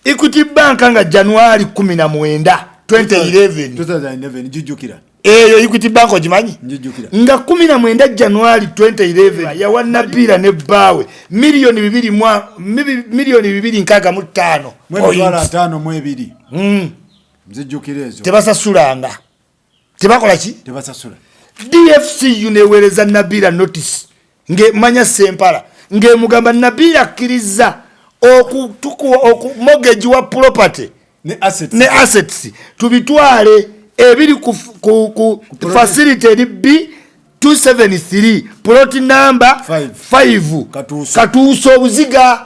Equity Bank nga January 19 2011. 2011, njijjukira. Eyo Equity Bank ogimanyi? Njijjukira. Nga 19 January 2011 yawa Nabiira ne bbaawe miliyoni 2 miliyoni 265. Mu 52,000. Nzijjukira ezo. Tebasasulanga, tebakola ki? Tebasasula. DFCU neweereza Nabiira notice ngemanya Sempala ng'emugamba Nabiira akkiriza mortgage wa property ne assets. Ne assets tubitwale ebiri ku facility eri B 273, plot number Five. 5. Katuuso. Katuuso obuziga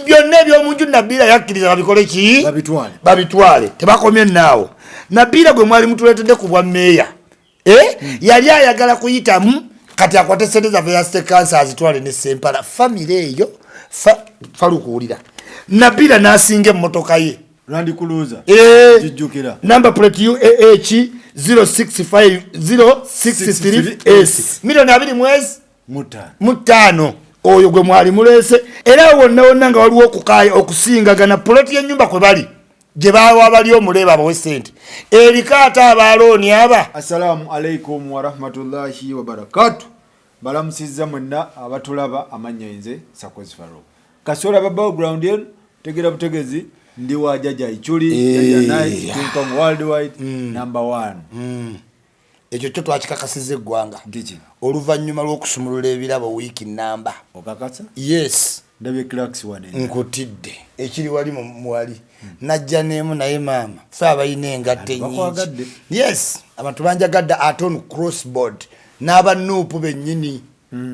byonna ebyomunju Nabiira yakkiriza babikole ki? Babitwale. Babitwale. Tebakomye naawo. Nabiira gwe mwali mutuleetedde ku bwa meeya, eh? Yali ayagala kuyitamu kati akwate sente zaffe za state council azitwale ne Sempala famire eyo. Falukuwulira Nabiira n'asinga emmotoka ye. Land Cruiser. Eh, Njijjukira. Number plate UAH 065 063 S, miliyoni abiri mwezi mutaano. Mu ttaano. Oyo gwe mwali muleese. Era wonna wonna nga waliwo okukaya okusingagana poloti y'ennyumba kwe bali gye bawa bali omuleeba abawe sente eriko ate abalooni aba. Assalamu alaikum warahmatullahi wabarakatu. Balamusizza mwenna abatulaba. Amannya nze Sakozi Faruk. Kasola ba background eno tegera butegezi ndi wa Jaja Ichuli. Eh. Jaja Nice, King Kong worldwide number one. Ekyo kyo twakikakasiza eggwanga. Nkiki? Oluvannyuma lw'okusumulula ebirabo wiiki namba. Okakasa? Yes. Ndabye Clarks wane. Nkutidde ekiri wali muwali najja neemu naye maama fe abalina engatto Abantu ennyingi. bakwagadde. Yes, abantu banjagadde ate on crossboard n'abanuupu bennyini.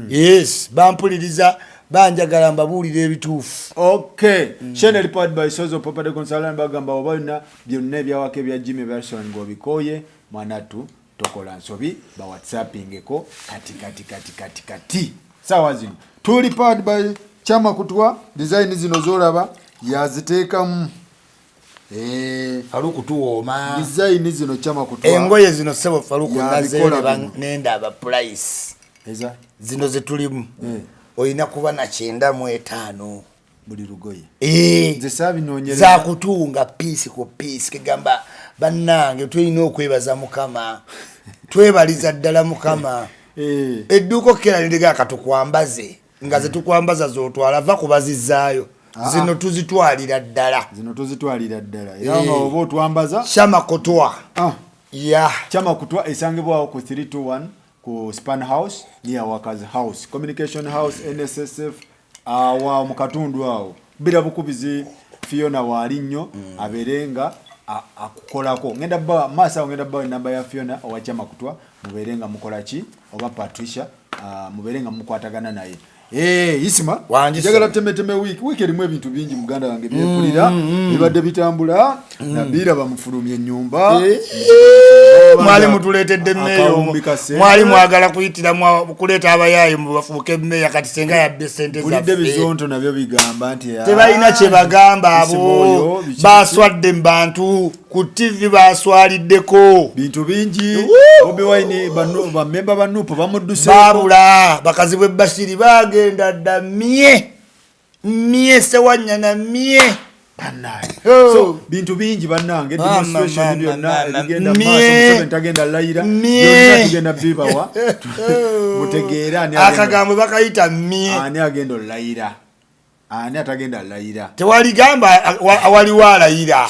Yes, bampuliriza, banjagala mbabuulira ebituufu. Okay, channel powered by Sozo Property Consultant. Bagamba oba olina byonna ebyawaka ebya Jimmy Barson ng'obikooye, mwanattu tokola nsobi, ba whatsappingeko kati kati kati kati kati. Saawa zino tuli powered by Chama Kutwa. Design zino zolaba yaziteekamu. Eh, Faluku tuwooma. Design zino Chama Kutwa. Engoye zino sebo Faluku Yabikola nazeyo bino. nendaba price. Eza? Zino zetulimu. Eh. Olina kuba na 95. Buli lugoye? Eh. Nze saabinoonyereza. Zakutunga piece ku piece. Kegamba bannange tulina okwebaza Mukama, twebaliza ddala Mukama. Eh. Edduuka okukera niriga katukwambaze nga zetukwambaza zotwala va kubazizaayo. Ah, Zino tuzitwalira ddala. Zino tuzitwalira ddala era nga oba otwambaza. Chama Kutwa. Ah. Ya. Chama Kutwa esangibwawo ku 321 ku Span House near Workers House, Communication House, NSSF awo mu katundu awo. Bira bukubizi Fiona waali nnyo abeere nga akukolako. Ngenda bba maaso awo, ngenda bba enamba ya Fiona owa Chama Kutwa, mubeere nga mukola ki, oba Patricia, mubeere nga mukwatagana naye. Eh, Isima, Wangi. njagala temeteme wiiki. Wiiki erimu ebintu bingi, muganda wange, byempulira bibadde bitambula. Nabiira bamufulumya ennyumba. Eh, mwali mutuleetedde meeya. Akawumbi ka ssente. Mwali mwagala kuyitiramu kuleeta abayaayi mu bafuuke meeya. Kati senga yabbe sente Bulidde zaffe. bizonto nabyo bigamba nti, ah, Tebalina kye bagamba. Isima Abo oyo, biki- baswadde mu bantu ku TV, baswaliddeko. Bintu bingi. Woo! Bobi Wine bamemba ba NUP bamudduse. Baabula bakazi bwe Bashiri bagenda dda mye mye sewanyana mye. Bannange. Oh. So bintu bingi bannange, Mama, demonstration mama, byonna mama. ebigenda Mye. maaso. Museveni tagenda layira. Mye. Byonna tugenda bibawa mutegeere ani Akagambo bakayita mye. Ani agenda olayira, ani atagenda layira. Tewali gamba waliwo alayira.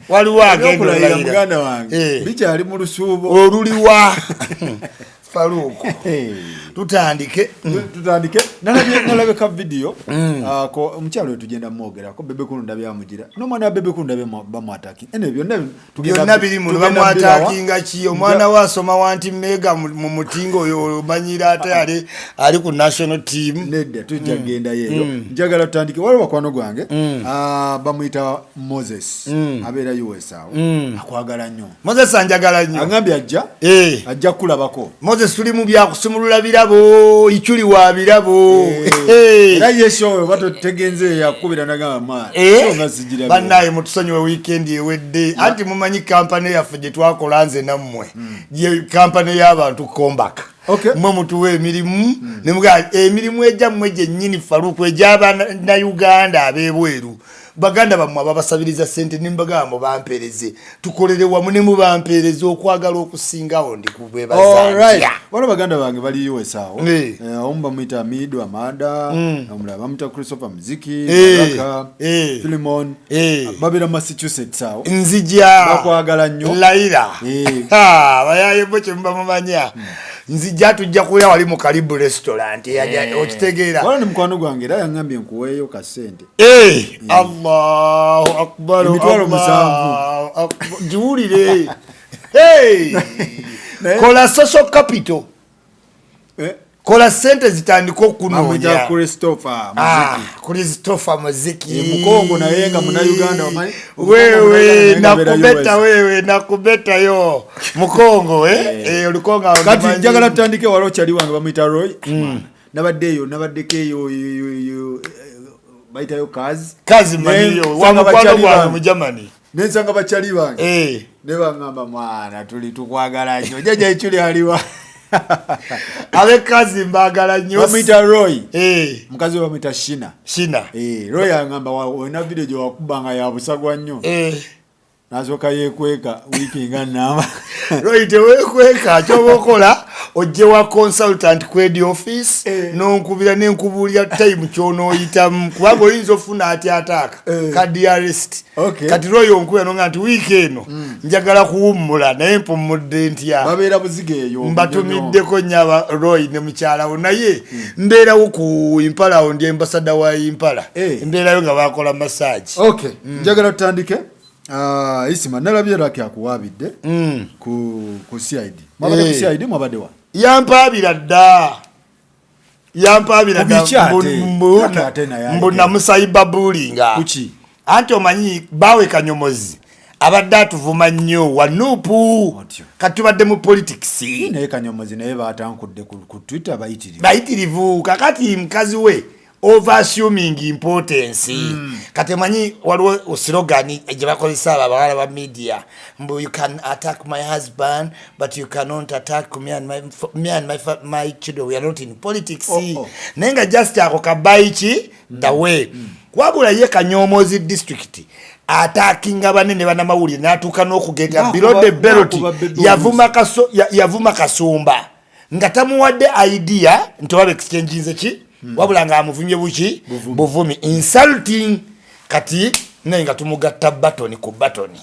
Waliwo agenda Ebyokulayira, olayira. muganda wange, Eh. bikyali mu lusuubo. Oluliwa, Faluuku? Tutandike. Tutandike. Nalabye ka video ko omukyalo we tugenda mwogerako Bebe Cool, ndabye amugira n'omwana wa Bebe Cool, ndabye bamwataki ene byonna Byonna biri muno. Tugenda Bamwatakinga ki? Omwana bibawa. We asoma wanti mega mu mutingo oyo omanyira ate ali ku national team. Nedda, tujja kugendayo eyo. Njagala tutandike. Waliwo bakwano gwange, bamuyita Moses, abeera US awo, akwagala nnyo. Moses anjagala nnyo. Agambye ajja Eh. ajja kulabako. Moses, tuli mu byakusumulula birabo, Ichuli wa birabo. Eh. Era yesu oyo oba totegenze yakubira nagamba maani. Eh, so nga sigirabye. Bannaye mutusonyiwe wiikendi ewedde. Anti mumanyi kampani yaffe gye twakola nze nammwe, ye kampani y'abantu Combak. Mwe mutuwa emirimu nemugaa emirimu egyammwe gyennyini, Faluku, egy'abannayuganda ab'ebweru. Baganda bammwe ababasabiriza sente nembagamba mubampeereze, tukolere wamu ne mubampeereze okwagala okusingawo. Ndi kubwebaza. Alright. Ntya? Waliwo baganda bange bali US awo. Omu bamuyita Amidu Amada, omulala bamuyita Christopher Muziki, Baraka, Philemon. Babeera Massachusetts awo. Nzija. Bakwagala nnyo. Layira. Bayayebo kyemuba mumanya, nzija, tujja kulya wali mu Kalibu Restaurant. Okitegeera? Waliwo ne mukwano gwange era yaŋŋambye nkuweeyo ka ssente. Allahu akbar! Emitwalo Allahu 7. akbar. Giwulire. Hey! Kola social capital. Kola sente zitandika Bamuyita okunoonya. Christopher Ah, Muziki. Christopher Muziki. Mukongo naye nga Munnayuganda, omanyi? Wewe. Mukongo naye nga abeera Nakubeta. US. Wewe nakubetayo Mukongo, eh? Eh, olukongo awo Kati ndimanyi. njagala tutandike. Waliwo kyali wange bamuyita Roy. Nabadde eyo, nabaddeko eyo, bayitayo Kazi. Kazi manyiyo, wa Nensanga mukwano bakyali gwange bange. mu Germany. Nensanga bakyali bange ne baŋŋamba, "Mwana, tuli tukwagala nnyo, jjajja Ekyuli aliwa?" Abekazi mbagala nnyo. Bamuyita Roy. Mukazi we bamuyita Shina. Shina. Roy aŋŋamba olina video gye wakuba nga ya busagwa nnyo. Nasooka yeekweka wiiki nga nnamba. Roy, teweekweka. Kyoba okola, ojje wa consultant kwedi office. Nonkubira nenkubuulira time kyonooyitamu, kubanga oyinza ofuna ati ataaka kadi arrest. Kati Roy, onkubira nonga nti wiiki eno njagala kuwummula, naye mpummudde ntya? Babeera Buziga eyo. Mbatumiddeko nnyo aba Roy ne mukyalawo, naye mbeerawo ku Impala awo, ndi ambassador wa Impala. Mbeerayo nga bakola massage. Okay, njagala tutandike. Isima, nalabye Lucky akuwaabidde ku CID. Mwabadde ku CID, mwabadde wa? Yampaabira dda, yampaabira Ku dda. biki ate? Lucky ate naye Mbu aleke. namucyberbullyinga. Kuki? Anti omanyi bawe Kanyomozi abadde atuvuma nnyo wa NUP. Otyo. Kati tubadde mu politics. Naye Kanyomozi naye batankudde ku Twitter bayitirivu. Bayitirivu. Kakati mukazi we over assuming importance. Kati omanyi waliwo slogan gye bakozesa abo abawala ba media, mbu "You can attack my husband, but you cannot attack me and my children, we are not in politics." Oh. Naye nga just ako kabayi ki the way. Wabula ye Kanyomozi district attackinga banene banamawulire n'atuuka n'okugenda below the belt. N'akuba Bebe. Yavuma Kasumba nga tamuwadde idea nti oba exchange ki, wabula ng'amuvumye buki buvumi, insulting. Kati naye nga tumugatta batoni ku batoni,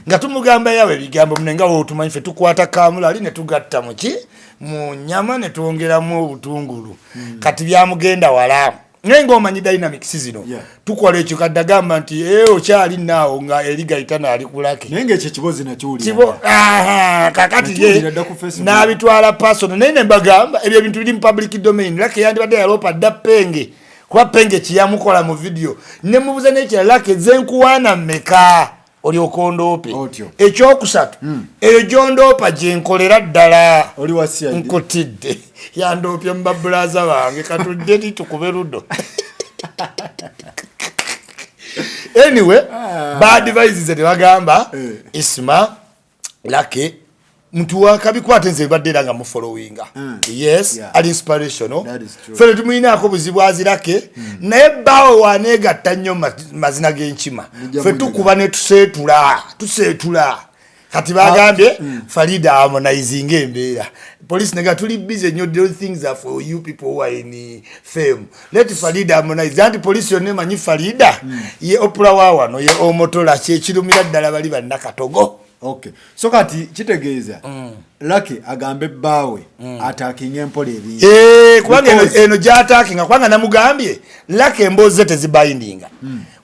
nga tumugamba yawe ebigambo mune nga wotumanyi ffe tukwata kamulali ne tugatta muki mu nyama ne twongeramu obutungulu. Kati byamugenda wala, naye ngaomanyi dynamics zino. Tukola ekyo. Kadde agamba nti, "Eh, okyali naawo nga erigayita naali ku Lucky." Naye ngaekyo ekibozi nakiwulira. Kibo aha, kakati ye Nakiwulira dda ku Facebook. N'abitwala personal, naye ne mbagamba ebyo ebintu biri mu public domain. Lucky yandibadde yaloopa dda Penge, kuba Penge kiyamukola mu video. Ne mubuuza n'ekirala, Lucky, ze nkuwaana mmeka olyoka ondoope? Otyo. Ekyokusatu, eyo gyondoopa gyenkolera ddala. Oli wa CID. Nkutidde, yandoopye mu babulaza bange. Katudde ti tukube ludo. Anyway, baadvisinze tebagamba. Isma, Lucky muntu wakabikwate, nze bibadde era nga mufollowinga. Yes. Ali inspirational. That is true. Ffe tetumuyinaako buzibu azi Lucky, naye bbaawe waneegatta nnyo mazina g'enkima. Mujja Ffe munyega. tukuba ne tuseetula, tuseetula. Kati bagambye Farida harmonizing embeera, police nega tuli busy nnyo. Those things are for you people who are in fame. Let Farida harmonize. Anti police yonna emanyi Farida ye opula wa wano, ye Omotola. Kyekirumira ddala bali bannakatogo. Okay, so kati kitegeeza Lucky agambe bbaawe attackinga empola ebintu. Eh, kubanga eno gyattackinga, kubanga namugambye Lucky emboozi ze tezibindinga.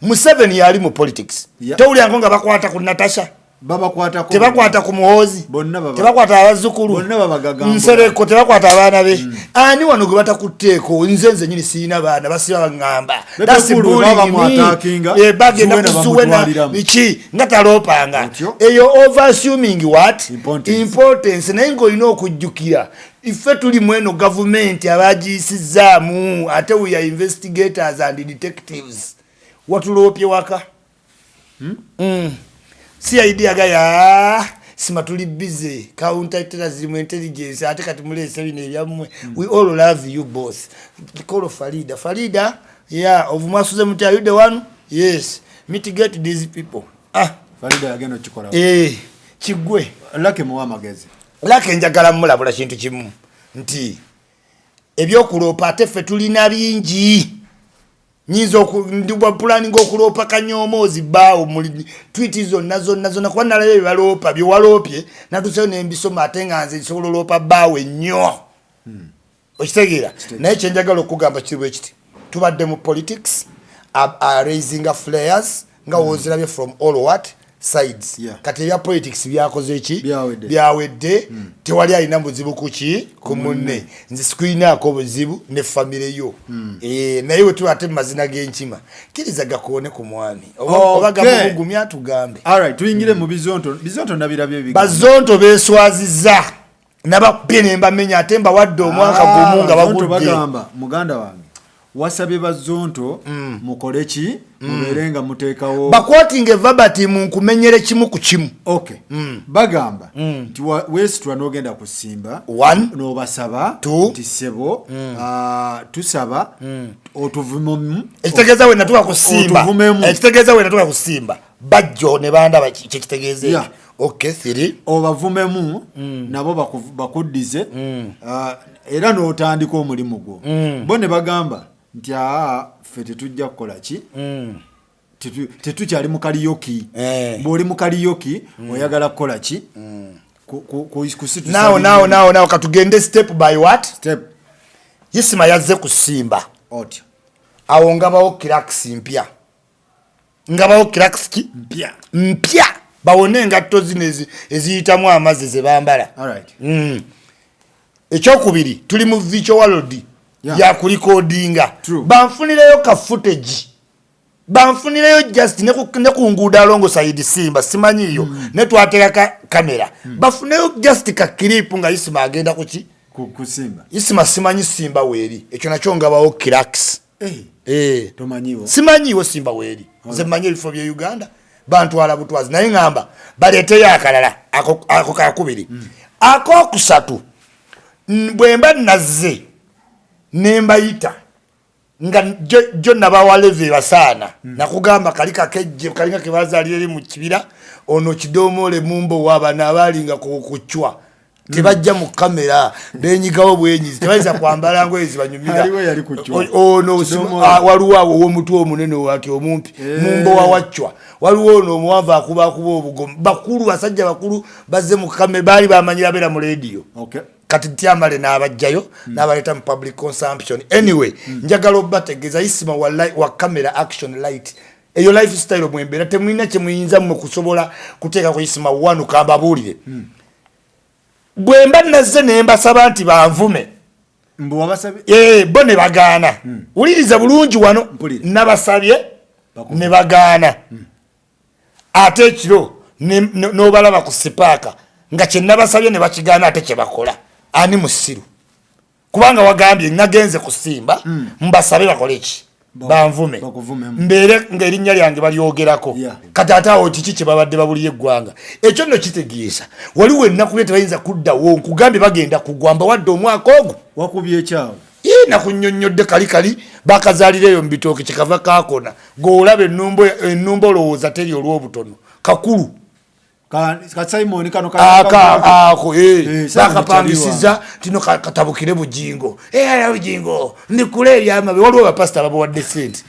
Museveni yali mu politics. Towulyanko nga bakwata ku Natasha? Babakwatako. Tebakwata ku Muhoozi? Bonna Tebakwata abazzukulu? Bonna babagagambula. Nsereko tebakwata abaana be? Ani wano gwe batakutteeko? Nze nyini sirina baana, basiba baŋŋamba. Bebe That's Cool bwe bullying baba me. muattackinga, Bagenda Zuena ku Zuena, bamutwaliramu. biki nga taloopanga. Otyo. Eyo over assuming what? Importance. Importance. Naye ng'olina okujjukira ife tuli mu eno gavumenti abagiyisizaamu, ate we are investigators and detectives. Watuloopye waka. CID agaya sima tuli busy counter terrorism intelligence, ate kati muleese bino ebyammwe. We all love you both. Call Farida. Farida, yeah, of mwasuze muti, are you the one? Yes. Mitigate these people. Ah. Farida yagenda okikola. Eh, kigwe. Lucky muwa amagezi. Lucky njagala mulabula kintu kimu nti ebyokuloopa ate ffe tulina bingi. Nyinza ndibwa planning okuloopa kanyomoozi bbaawo mu tweet zonna zonna zonna, kuba nalabye byebaloopa, byewaloopye natuseyo nembisoma, ate nga nze nsobola oloopa bbaawo ennyo. Okitegeera? Naye kyenjagala okugamba kiri bwe kiti: tubadde mu politics raising flares nga wozirabye from all what sides. Kati ebya politics byakoze ki? Byawedde. Byawedde. Tewali alina buzibu kuki ku munne. Nze sikulinaako buzibu ne famire yo. Eh, naye we tuba ate mu mazina g'enkima, kkiriza gakoone ku mwami oba gamubugumya tugambe. Alright, tuyingire mu bizonto. Bizonto nabirabye ebigambo. Bazonto beswaziza, nabakubye ne mbamenya, ate mbawadde omwaka gumu nga Bazonto bagudde. Bagamba muganda wange wasabye bazonto mukole ki, mubeere nga muteekawo. Baquotinga verbatim, nkumenyere kimu ku kimu. Okay, bagamba nti weesitula n'ogenda kusimba One. n'obasaba Two. nti ssebo, tusaba otuvumemu. Ekitegeeza we natuka kusimba Otuvumemu. Ekitegeeza we natuka kusimba bajjo ne bandaba, kyekitegeeza ekyo. Okay, three. Obavumemu nabo bakuddize, era n'otandika omulimu gwo. Bo ne bagamba nti aa, ffe tetujja kukola ki. Tetukyali mu karaoke. Bw'oli mu karaoke oyagala kukola ki? Kusitusa Naawo bintu. Naawo naawo naawo, katugende step by what? Step. Isima yazze kusimba. Otyo. Awo ngabawo Clarks mpya, ngabawo Clarks ki? Mpya. Mpya, bawone engatto zino eziyitamu amazzi ze bambala. Alright. Ekyokubiri, tuli mu virtual world yakurecordinga. Banfunireyo ka footage, banfunireyo just ne ku nguudo alongside Simba, simanyiyo ne twateeka ka kamera, bafuneyo just ka clip nga Isima agenda kuki? Kusimba. Isima simanyi Simba weeri, ekyo nakyo ngabawo Clarks. Eh, Eh. tomanyiwo? Simanyiwo Simba weeri. Nze mmanyi ebifo bye Uganda, bantwala butwazi, naye ŋŋamba baleeteyo akalala. Ako kakubiri. Akokusatu, bwe mba nazze ne mbayita nga jo nabawa level basaana, nakugamba kali kakejje kalinga kebazaalira eri mu kibira, ono kidomoole mumbo waabano abaalinga ku cwa tebajja mu kamera, benyigawo bwenyizi, tebayinza kwambala ngoye zibanyumira. Aliwo yali ku cwa. Ono Kidomoole. Ah, waliwo awo ow'omutwe omunene ati omumpi. Mumbo wawaccwa, waliwo ono omuwanvu akubakuba obugomu, bakulu, basajja bakulu bazze mu kamera, baali bamanyira beera mu leediyo. Kati tyamale n'abajjayo n'abaleeta mu public consumption. Anyway, njagala obategeeza Isima wa camera action light, eyo lifestyle mwembeera, temulina kyemuyinza mmwe kusobola kuteeka ku Isima wanu. Kambabuulire, bwe mba nazze ne mbasaba nti banvume, Mbu wabasabye? Eh, bo ne bagaana. Wuliriza bulungi wano. Mpulira. Nabasabye Bakuvuma. ne bagaana, ate ekiro n'obalaba ku sipaaka nga kyenabasabye ne bakigaana, ate kyebakola. Ani musiru? Kubanga wagambye nagenze kusimba mbasabe bakole ki? Banvume. Bakuvumemu. Mbeere ngaerinnya lyange balyogerako. Kati ate awo kiki kyebabadde babulira eggwanga? Ekyo nno kitegeeza waliwo ennaku ye tebayinza kuddawo. Nkugambye bagenda kugwa, mbawadde omwaka ogwo. Wakubye ekyawo? Ii, nakunnyonnyodde kali kali bakazaalira eyo mu bitooke, kyekava kakona gweolaba ennumba olowooza teri olw'obutono kakulu. Ka Simon kano Aka ako eh, Eh, Simon. bakapangisiza tino katabukire Bujingo. Eh, Bujingo ndikule ebyama. Waliwo bapasita babawadde sente,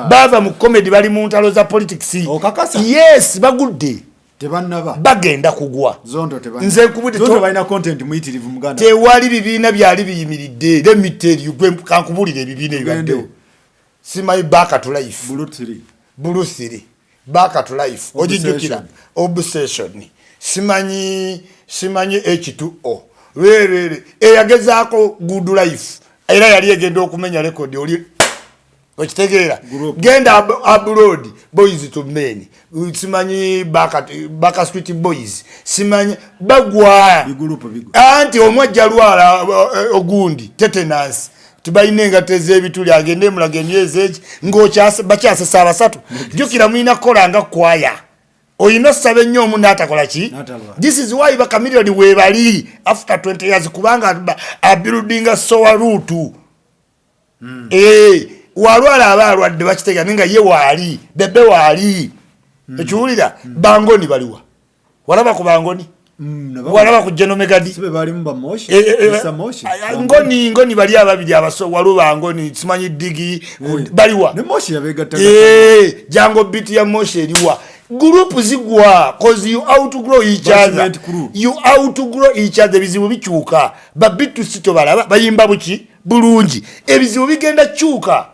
bava mu comedy, bali mu ntalo za politics. Okakasa? Yes, bagudde. Tebannaba. Bagenda kugwa. Zonto tebanna. Nze nkubudde. Zonto balina content muyitirivu, muganda. Tewali bibiina byali biyimiridde. Let me tell you, gwe kankubulira ebibiina ebibaddewo. Simanyi Back to Life. Blue three. Blue three, Back to Life, ogijjukira? Obsession, simanyi H2O lwerere eyagezaako Good Life, era yali egenda okumenya rekodi oli okitegeera. Group. Genda abroad, Boys to Men, simanyi Backstreet Boys, simanyi bagwa. Bigroup bigwa. Anti omu ajja lwala ogundi tetanus, tibalina engatto ez'ebituli, agende emulaga emyezi egi ng'bakyasesa abasatu. Jjukira mulina kukola nga kwaya, olina osaba ennyo omu n'atakola ki. N'atalwala. This is why bakamiliyoni weebali after 20 years, kubanga abuildinga sowa root. Eh, Walwala aba alwadde, bakitegeera, naye nga ye waali, Bebe waali. Ekiwulira, bangoni baliwa? Walaba ku bangoni? Walaba ku Genomegadi? Sibe balimu ba Moshi? Mr. Moshi. Ngoni bali ababiri abaso, waliwo bangoni, simanyi digi baliwa? Ne Moshi yabegatta. Jango beat ya Moshi eriwa? Group zigwa cause you outgrow each other. Basement crew. You outgrow each other. Ebizibu bikyuka. Babitu sito balaba bayimba buki bulungi, ebizibu bigenda kyuka.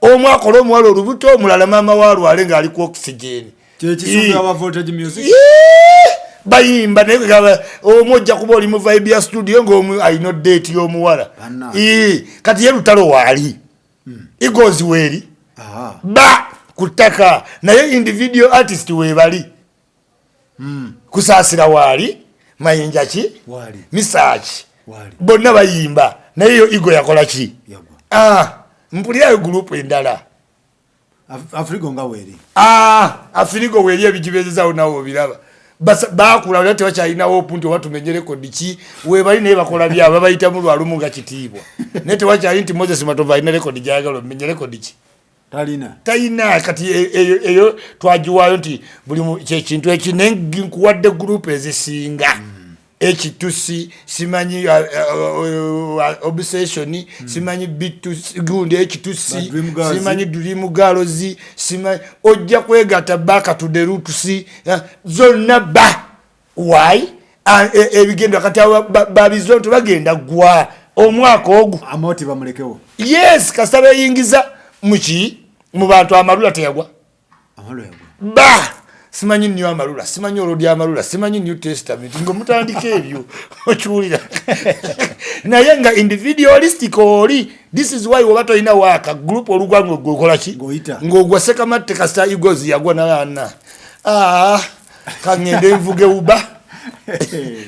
Omu akola omuwala olubuto, omulala maama walwale ng'ali ku oxygen. Kyekisumbira aba Voltage Music. Bayimba naye omu ojja kuba oli mu vibe ya studio ng'omu alina date y'omuwala. Banna. Kati ye lutalo waali, Eagles weeri. Ba ku ttaka, naye individual artist weebali. Kusaasira waali, Mayinja ki? Waali. Misaaki. Waali. Bonna bayimba, naye yo Eagle yakola ki? Yagwa. Ah, mpulirayo group endala. Afrigo nga weeri. Ah, Afrigo weeri, ebigibezezawo nawe obiraba. Bakula era tebakyalinawo opu nti oba tumenye rekodi ki. Webali naye bakola byabwe, babayitamu lwalumu nga kitiibwa, naye tewakyali nti Moses Matovu alina rekodi gyayagala omenye rekodi ki. Talina. Talina. Kati eyo twagiwaayo nti buli kyekintu eki, naye nkuwadde group ezisinga ekitusi, simanyi obsession, simanyi bitu gundi ekitusi. Ba Dream Girls. Simanyi Dream Girls, simanyi ojja kwegatta back to the roots, zonna ba why. Ebigendo kati abo babizonto bagenda gwa omwaka ogwo. Amoti bamulekewo. Yes, kasita beyingiza muki mu bantu. Amalula teyagwa? Amalula yagwa. Ba simanyi nnyo amalula, simanyi olwo amalula, simanyi New Testament, nga mutandika ebyo, okiwulira, naye nga individualistic oli. This is why oba tolina waaka group olugwa ng'okola ki? Ng'oyita. Ng'ogwa sekamatte. Kasita Eagles yagwa naana, ah, kaŋŋende nvuge Uber,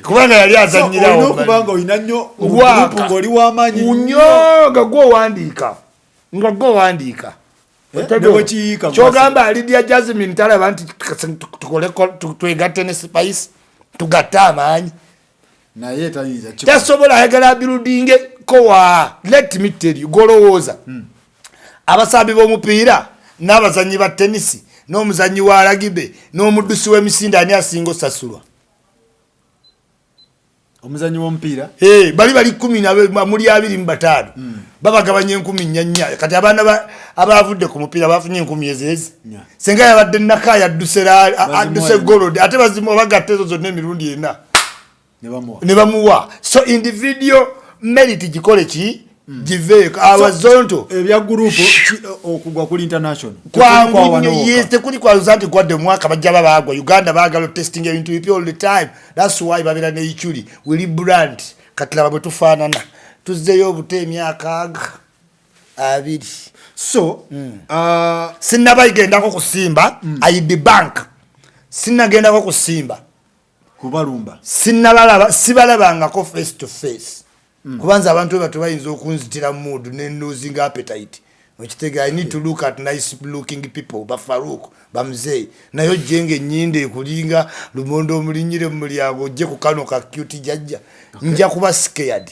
kubanga yali olina azanyirawo. Okuba nga olina nnyo Waaka. group ng'oli w'amaanyi. Nnyo, nga gwe owandiika, nga gwe owandiika. Ne bwe kiyiika. Kyogamba Lydia Jasmine talaba nti twegatte ne Spice, tugatte amaanyi? Naye tayinza kikola. Tasobola, ayagala building kowa. Let me tell you, golowooza abasambi b'omupiira n'abazanyi ba tenisi n'omuzanyi wa rugby n'omuddusi w'emisinde, ani asinga osasulwa? Omuzanyi w'omupiira. Hey, bali 10 muli 25, babagabanya 4000. Kati abaana abavudde ku mupiira bafunye enkumi ezezi. Nya. Senga yabadde Nakaya adduse Bazimuwa adduse ena. Gold, ate bazimuwa, bagatta ezo zonna emirundi ena. Ne bamuwa. Ne bamuwa. So individual merit gikole ki, giveeko abazonto. Ebya group okugwa kuli international. Kwangu nnyo, yes, tekuli kwaluza nti gwadde omwaka bajja babaagwa. Uganda baagala testing ebintu bipya all the time. That's why babeera ne ichuli willy brand. Kati laba bwe tufaanana, tuzzeyo obuto emyaka aga 20. So Sinnabagendako kusimba. I bank sinnagendako kusimba. Kubalumba. Sinnabalaba, sibalabangako face to face, kubanza abantu bato bayinza okunzitira mood ne losing appetite, okitega. I need to look at nice looking people, bafaruk bamuzeeyi, naye ojje nga enyindo ekulinga lumondo omulinyire mu mulyango, ojje ku kano ka cute jajja, nja kuba scared.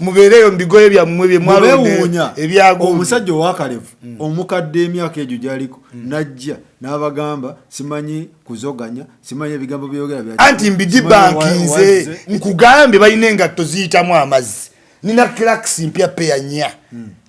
Mubeereyo mu bigoye byammwe bye mwalonda. Mubewuunya. Ebyagundi. Omusajja owakalevu omukadde, emyaka egyo gyaliko, najja n'abagamba simanyi kuzoganya, simanyi ebigambo byogera anti mbidibankinze, nkugambye balina engatto ziyitamu amazzi. Nina Clarks mpya peya nnya,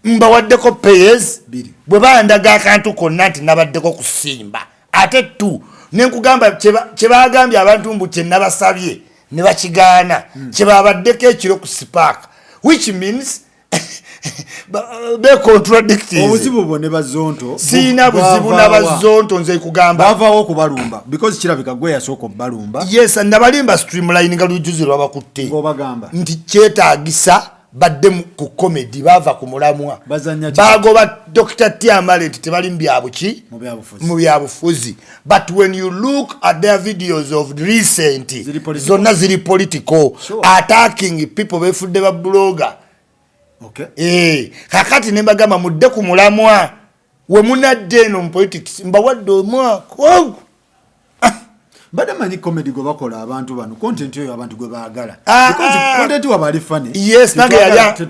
mbawaddeko pairs. Bbiri. Bwe bandaga akantu konna nti nabaddeko kusimba, ate tu nenkugamba kyebagambye abantu mbu kyenabasabye ne bakigaana, kyebabaddeko ekiro ku Spark, which means becontradicting. Obuzibu bwo ne bazonto Siina buzibu bwavaawa? N'abazonto nze kugamba Bavaawo okubalumba because kirabika gwe yasooka okubalumba. Yes, nabalimba streamline nga lujuzi lwabakutte. Ng'obagamba nti kyetaagisa badde ku comedy, bava ku mulamwa. Bazannya ki? Bagoba Dr. Tiamale nti tebali mu byabuki. Mu byabufuzi. Mu byabufuzi, but when you look at their videos of recent, Ziri political. zonna ziri political. Attacking people, befudde ba blogger. Eh, kakati ne mbagamba mudde ku mulamwa. We munadde eno mu politics, mbawadde omwaka ogwo. Mbadde manyi comedy gwe bakola abantu bano, content oyo abantu gwe baagala. Ah, Because ah. content waba ali funny. Yes, nange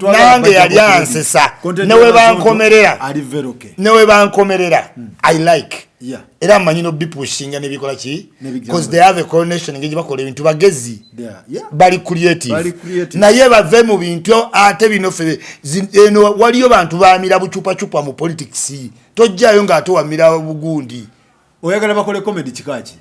nange yali ansesa. Content Ne we wa Bazonto bankomerera. ali very okay. Newe bankomerera, I like. Era mmanyi nobipushinga nebikola ki, Nebigamba. because they have a coronation, engeri bakola ebintu bagezi. Bali creative. Bali creative. Naye bave mu bintu ate bino ffe eno waliyo bantu bamira bucupacupa mu politics, tojjayo ng'ate wamira bugundi. Oyagala bakole comedy kikaki?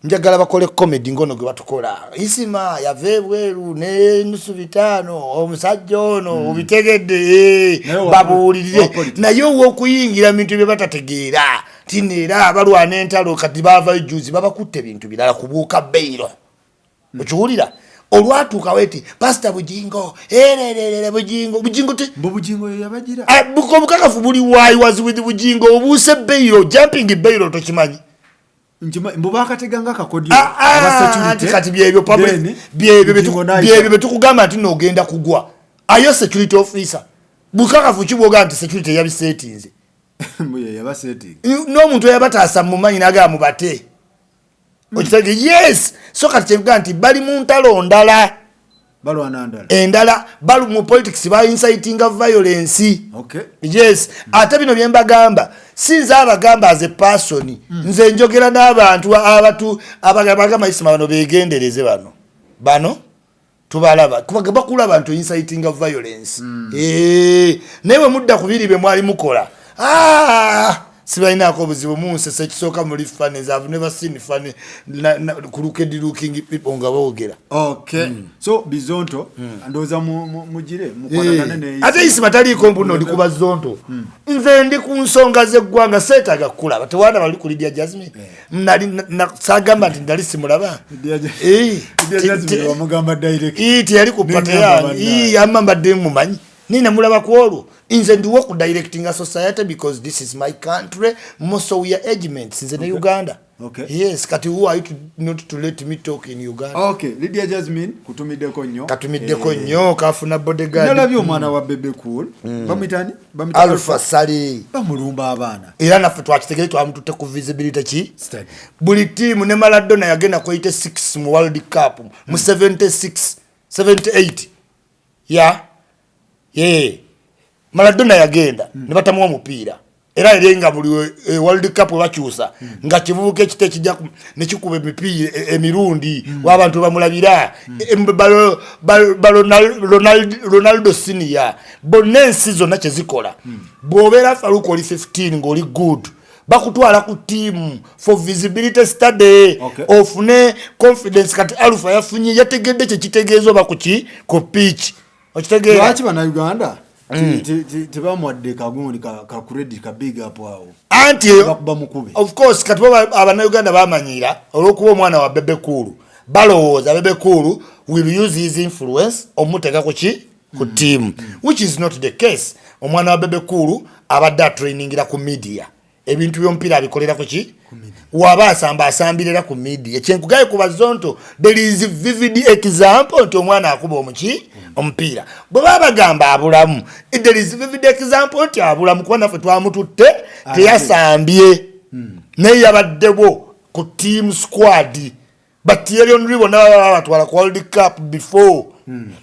Njagala bakole comedy ngono gwe batukola, Isima yava ebweru nenusu 500, omusajja ono obitegedde, eh, Naye babuulirire. wa politics. Naye ow'okuyingira mu bintu bye batategeera tino, era balwana entalo. Kati baavayo juzi babakutte ebintu birala kubuuka bail. Okiwulira olwatuukawo eti Pasita Bugingo ererere Bugingo, Bugingo te Mbu Bugingo ye yabagira. Ah, obukakafu buli why was with Bugingo obuuse bail, jumping bail, tokimanyi? Mbu bakateganga akakodyo. Ah, ah, aba security, anti kati byebyo then byebyo Bugingo n'ayita. Byebyo byetukugamba nti noogenda kugwa ayo security officer, bukakafu kibwoga nti security yabisetinze. Mbu ye yaba setting. N'omuntu eyabataasa mumanyi nagamba mubate, okitege? Yes, so kati kyenkugaa nti bali mu ntalo ndala. Balwana ndala. Endala, bali mu politics, ba incitinga violence. Yes, ate bino byembagamba si nze abagamba as a person. Nze njogera n'abantu abatu abagamba Isima bano begendereze, bano bano tubalaba kubaga bakulaba nti incitinga violence. Eh, naye bwe mudda ku biri bye mwali mukola, ah, sibalinaako obuzibu. Munsesa ekisooka muli funny. I've never seen funny crooked looking people nga boogera. Okay, so Bizonto, ndowooza mugire mukwatagane ne Ate Isima taliiko mbuno ndi kuba Zonto. Nze ndi ku nsonga z'eggwanga, seetaaga kukulaba. Tewana bali ku Lydia Jasmine. Nali sagamba nti nali simulaba. Lydia Jasmine wamugamba direct. Teyali ku party Nengamba yange. bannaye. Amma mbadde mumanyi nina mulaba ku olwo. Nze ndiwo ku directinga society because this is my country. Most we are agemates, nze ne Uganda. Yes, kati who are you to, not to let me talk in Uganda? Okay, Lydia Jasmine kutumiddeko nnyo. Katumiddeko nnyo, kafuna bodyguard. Nalabye omwana wa Bebe Cool, bamwitani? Bamwita Alpha Sali. Bamulumba abaana. Era naffe twakitegere, twamututte ku visibility ki Study. Buli tiimu ne Maradona yagenda ku 86 mu World Cup mu 76 78 ya ye Maradona yagenda ne batamuwa omupiira. Era eri nga buli World Cup webakyusa nga kivubuka ekito ekijja nekikuba emipiira emirundi wabantu bamulabira. Ronaldo senior, bonna ensi zonna kyezikola, bw'obeera Faruku oli 15 ng'oli good, bakutwala ku tiimu for visibility study. Ofune confidence. Kati Alpha yafunye, yategedde kyekitegeeza oba kuki ku pitch, okitegeera? Lwaki bannayuganda tebamuwadde kagundi ka credit, ka big up awo? Anti Bakuba mukube. Of course, kati bo abannayuganda bamanyira olw'okuba omwana wa Bebe Cool, balowooza Bebe Cool will use his influence omuteeka ku ki, ku team, which is not the case. Omwana wa Bebe Cool abadde atrainingira ku media, ebintu by'omupiira abikolera ku ki, waba asamba asambirira ku media. Kyenkugaye ku Bazonto, there is vivid example nti omwana akuba omuki omupiira. Bwe baba bagamba abulamu, there is vivid example nti abulamu, kuba naffe twamututte teyasambye, naye yabaddewo ku team squad. But Thierry Henry bonna baba batwala ku World Cup before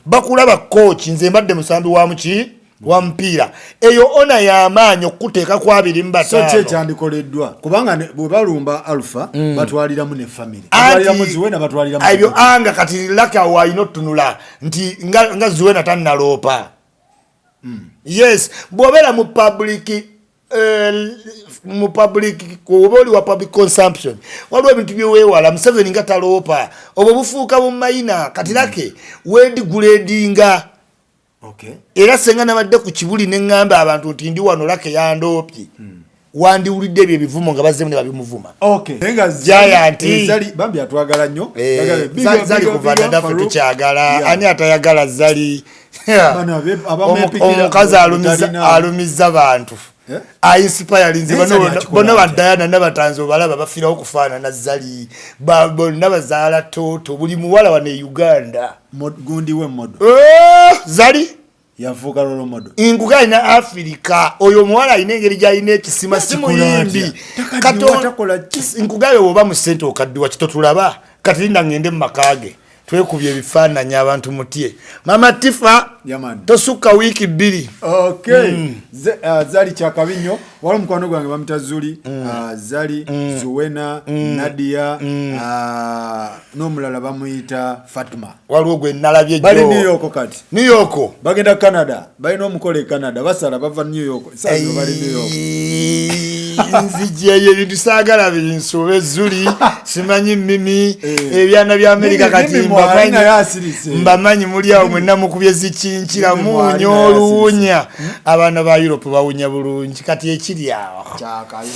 bakulaba coach. Nze mbadde musambi wa muki wa mupiira, eyo ona y'amaanyi okukuteeka ku abiri mu So ki bataano. Ekyandikoleddwa, kubanga bwe balumba Alpha batwaliramu ne family, batwaliramu Ziwena, batwaliramu Ebyo anga kati laka awo alina otutunula nti nga Ziwena tannaloopa. Yes, bw'obeera mu public, mu public, oba oli wa public consumption, waliwo ebintu byeweewala. Museveni nga taloopa, obwo bufuuka bumayina. Kati lake wedigradinga. Era senga nabadde ku Kibuli neŋŋamba abantu nti ndi wano, lake yandoopye, wandiwulidde ebyo ebivumo nga bazzemu ne babimuvuma. Okay. Naye nga Giant. Zali bambi atwagala nnyo. Eh, Big up, Zali big up, kuva big up, naffe Farouk. tukyagala. Ani atayagala Zali? Bano abamwepikira Omukazi talina- alumiza bantu. Eh? Ainspirinze. Naye Zali akikola Bonna atya? badayana nabatanzi obalaba bafiirawo okufaanana Zali. Bonna bazaala toto, buli muwala wano e Uganda. Gundi we model. Eh, Zali. Yafuuka role model. Nkuga alina Afirika, oyo omuwala alina engeri gyalina ekisima, si muyimbi. Nkugabe woba mu ssente okaddiwa kitotulaba. Kati linda ngende mu maka ge twekubye ebifaananyi abantu mutye. Mama Tifa, tosukka wiiki 2. Okay. Zali kyakabi nnyo. Waliwo mukwano gwange bamita Zuli, Zali, Zuwena, Nadia, n'omulala bamuyita Fatuma. Waliwo gwe nalabye. Bali New York kati. New York. Bagenda Canada, balina omukolo e Canada, basala bava New York, sasa bali New York. Nzijeyo ebintu saagala binsobe. Zuli, simanyi Mimi, ebyana bya Amerika kati mbamanyi muli awo mwenna mukubye zikinkira muwunya oluwunya. Abaana ba Europe bawunya bulungi. Kati ekiri awo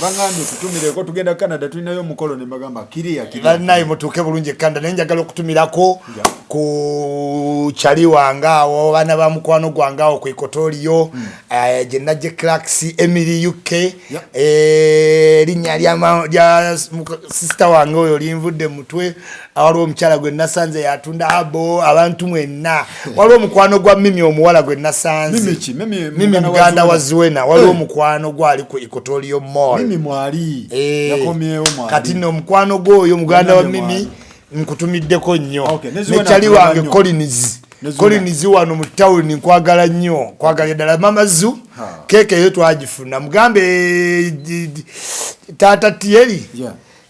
Bagambye tutumireko, tugenda Canada, tulinayo omukolo, ne bagamba kiriya. Bannaye mutuuke bulungi e Canada. Naye njagala okutumirako ku kyali wange awo, baana ba mukwano gwange awo ku Equatoria, gye najje, Clarks Emily UK. Erinnya lya sisita wange oyo linvudde mutwe. Waliwo omukyala gwe nasanze yatunda abo abantu mwenna. Waliwo omukwano gwa Mimi omuwala gwe nasanze, Mimi muganda wa Zuwena. Waliwo omukwano gwali ku Equatoria Mall. Kati nno omukwano gwoyo muganda wa Mimi nkutumiddeko nnyo. Nekyali wange Collins, Collins wano mu tawuni, nkwagala nnyo, nkwagala ddala. Mama Zu, keeke eyo twagifuna. Mugambe taata Tieri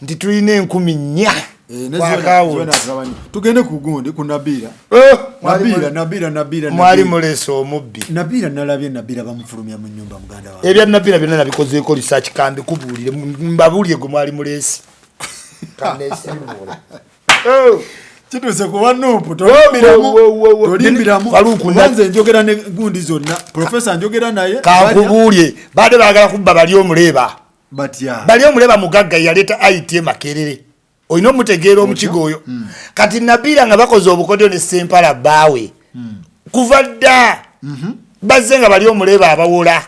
nti tulina 4000. Tugende ku gundi, ku Nabiira. Nabiira, Nabiira. Mwali muleese omubbi. Nabiira, nalabye Nabiira bamufulumya mu nyumba, muganda wange. Ebya Nabiira byonna nabikozeeko research. Kambi kubuulire, mbabuulire gwe mwali muleese. Kanesiimuule. Kituuse kuba NUP tolimbiramu. Nze njogera ne gundi zonna, profesa njogera naye. Kankubuulye, baadde baagala kubba bali omuleeba. Batya? Bali omuleeba mugagga, yaleeta it Makerere, olina omutegeera omukigo oyo. Kati Nabiira nga bakoze obukodyo ne Sempala bbaawe kuva dda, bazze nga bali omuleeba abawola.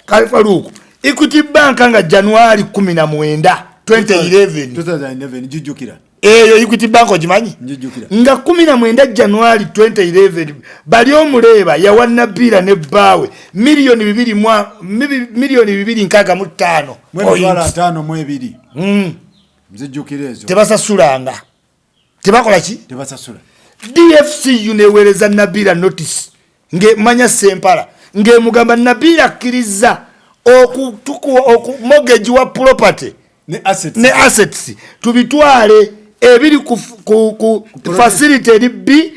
Kale Faluuku, Equity Bank nga January 19 2011. 2011 njijjukira. Eyo Equity Bank ogimanyi? Njijjukira. Nga 19 January 2011 bali omuleeba yawa Nabiira ne bbaawe miliyoni 2 265. Mu 52,000. Nzijjukira ezo. Tebasasulanga, tebakola ki? Tebasasula. DFCU neweereza Nabiira notice ngemanya Sempala ngemugamba Nabiira akkiriza mortgage wa property ne assets, ne assets tubitwale ebiri ku facility eri B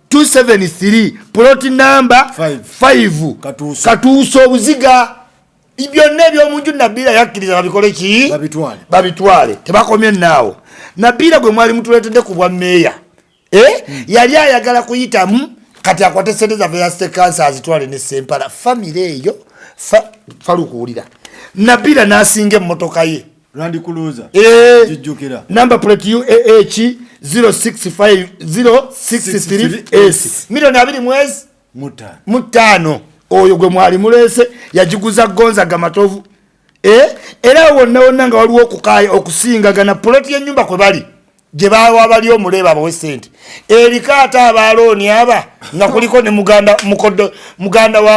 273 plot number Five. 5. Katuuso. Katuuso obuziga byonna ebyomunju Nabiira yakkiriza babikole ki? Babitwale. Babitwale. Tebakomye naawo. Nabiira gwe mwali mutuleetedde ku bwa meeya, eh? Yali ayagala kuyitamu kati akwate sente zaffe za state council azitwale ne Sempala famire eyo. Falukuwulira, Nabiira n'asinga emmotoka ye. Land Cruiser. Eh, Njijjukira. Number plate UAH 065 063 S, miliyoni abiri mwezi mutaano. Mutaano. Oyo gwe mwali muleese yagiguza Gonzaga Matovu. Eh, era wonna wonna nga waliwo okukaya okusingagana poloti y'ennyumba kwe bali gye bawa bali omuleeba abawe sente eriko ate abalooni aba nga kuliko ne muganda mukodo muganda wa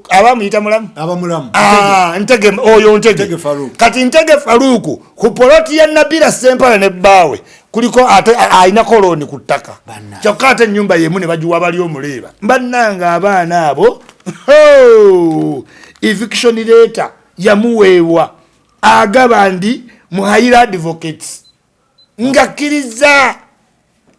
aba muyita mulamu. Abamulamu. Ah, Ntege oyo Ntege. Ntege Faruku. Kati Ntege Faruku ku poloti ya Nabira Sempala ne bbaawe kuliko ate alinako looni ku ttaka. Bannange. Kyokka ate ennyumba yemu ne bagiwa bali omuleeba. Bannanga abaana abo. Ho! Eviction letter yamuweebwa agaba ndi Muhayira Advocates ngakkiriza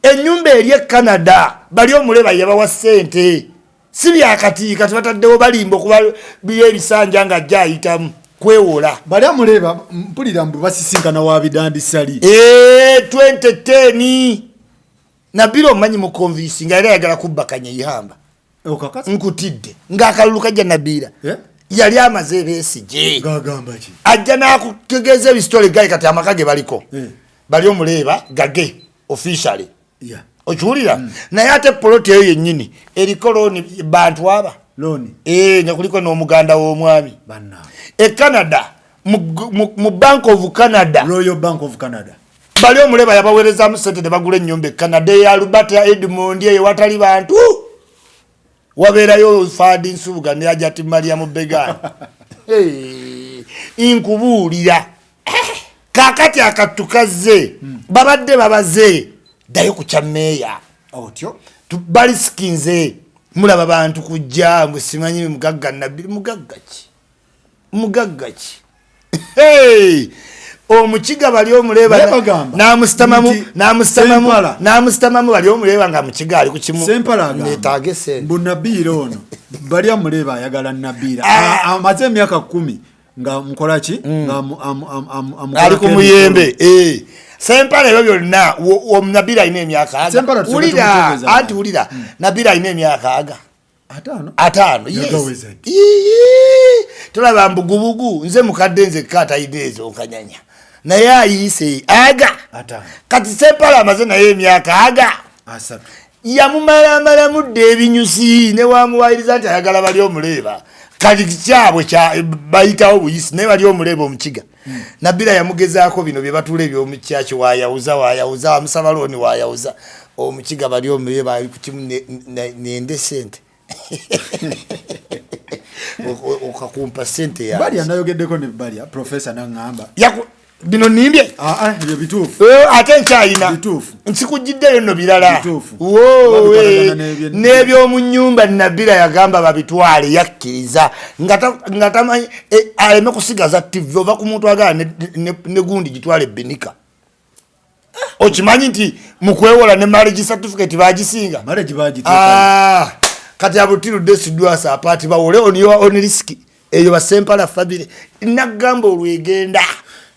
ennyumba eri e Canada. Bali omuleba yabawa ssente, si byakati. Kati bataddewo balimba okuba biri ebisanja nga ajja ayitamu kwewola. Bali amuleeba mpulira mbu basisinkana wa bidandisali. Eh, 2010 Nabira omanyi mukonvinsi nga yali ayagala kubbakanya ihamba. Okakasa? Nkutidde ng'akalulu kajja Nabiira Eh? yali amaze ebeesige. Gagamba ki? Ajja n'akutegeeza ebisitole gayi. Kati amaka ge baliko bali omuleeba gage officially. Okiwulira? Naye ate poloti eyo yennyini eriko looni, bantu aba looni. Eh, nga kuliko n'omuganda w'omwami. Bannange. E Canada mu Bank of Canada. Royal Bank of Canada. Bali omuleba yabaweerezamu sente ne bagula ennyumba e Canada eya Alberta, Edmond, eyo watali bantu. Wabeerayo Fadi Nsubuga ne Ajati Mariamu Begani. Nkubuulira kakati akattu kazze, babadde babaze ddayo ku kya meeya. Otyo. Balisikinze mulaba bantu kujja mbu simanyi mugagga Nabbiri. Mugagga ki? Mugagga ki? Hey! Omukiga bali omuleeba Naye bagamba n'amusitamamu nti n'amusitamamu Sempala- n'amusitamamu bali omuleeba nga mukiga ali ku kimu. Sempala agamba Neetaaga esente. Mbu Nabiira ono bali amuleeba ayagala Nabiira. Ah. Amaze emyaka 10 nga mukola ki, nga amukolako Ali ku emikolo. muyembe. Eh. Sempala ebyo byonna Nabiira alina emyaka aga. Sempala tusooke Wulira, tumutegeeze anti abantu. wulira, Nabiira alina emyaka aga. 50. 50, yes. Yagaweza ddi? Ii, tolaba mbugubugu, nze mukadde nzekka atayidde ezo nkanyanya, naye ayiise aga. 50. Kati Sempala amaze naye emyaka aga 30. Yamumalamalamu dda ebinyusi ne wamuwayiriza nti ayagala bali omuleeba. Kati kyabwe bayitawo buyisi, naye bali omuleeba omukiga. Nabira yamugezaako bino bye batuula ebyomukyaki, wayawuza wayawuza, amusaba looni wayawuza. Omukiga bali omuleeba ali ku kimu nende sente okakumpa sente yange. Balya nayogeddeko ne Balya profesa naŋŋamba. Bino nimbye? Ah, ah, ebyo bituufu. Ate nkyayina. Bituufu. Nsikujjiddeyo nno birala. Bituufu. Woowe, Babikolagana n'ebyomu nnyumba Nabira yagamba babitwale, yakkiriza nga tamanyi, aleme kusigaza TV ova ku muntu agala ne gundi gitwale ebinika. Okimanyi nti mukwewola ne marriage certificate bagisinga? Marriage bagiteeka. Ah, kati abutirudde sidwasa apaati bawole on your own risk. Eyo basempala family nagamba olwegenda.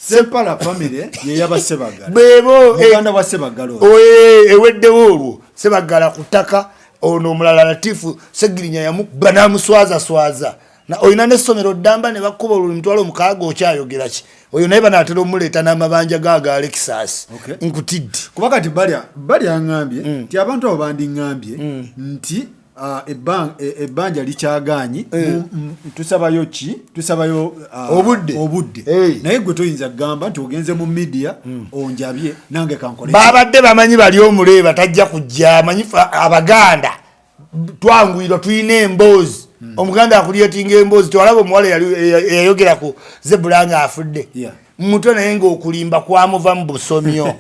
Sempala family ye yaba Sebagala. Bebo, Muganda wa Sebagala oyo. Eweddewo olwo Sebagala ku ttaka. Ono omulala Latifu Segirinya yamukuba n'amuswazaswaza. Olina n'essomero ddamba ne bakuba olwo 60,000, okyayogera ki? Oyo naye banaatera omuleeta n'amabanja ga aga Alexas. Nkutidde. Kuba kati balya ŋŋambye nti abantu abo bandiŋŋambye nti ebbanja likyagaanyi, tusabayo ki? Tusabayo, Obudde. obudde. Naye gwe toyinza kugamba nti ogenze mu media onjabye nange kankole ki? Babadde bamanyi bali omuleeba tajja kujja. Amanyi Abaganda twanguyirwa, tulina emboozi. Omuganda akulyetinga emboozi. Twalaba omuwala eyayogera ku zebula nga afudde mutwe, naye ng'okulimba kwamuva mu busomyo.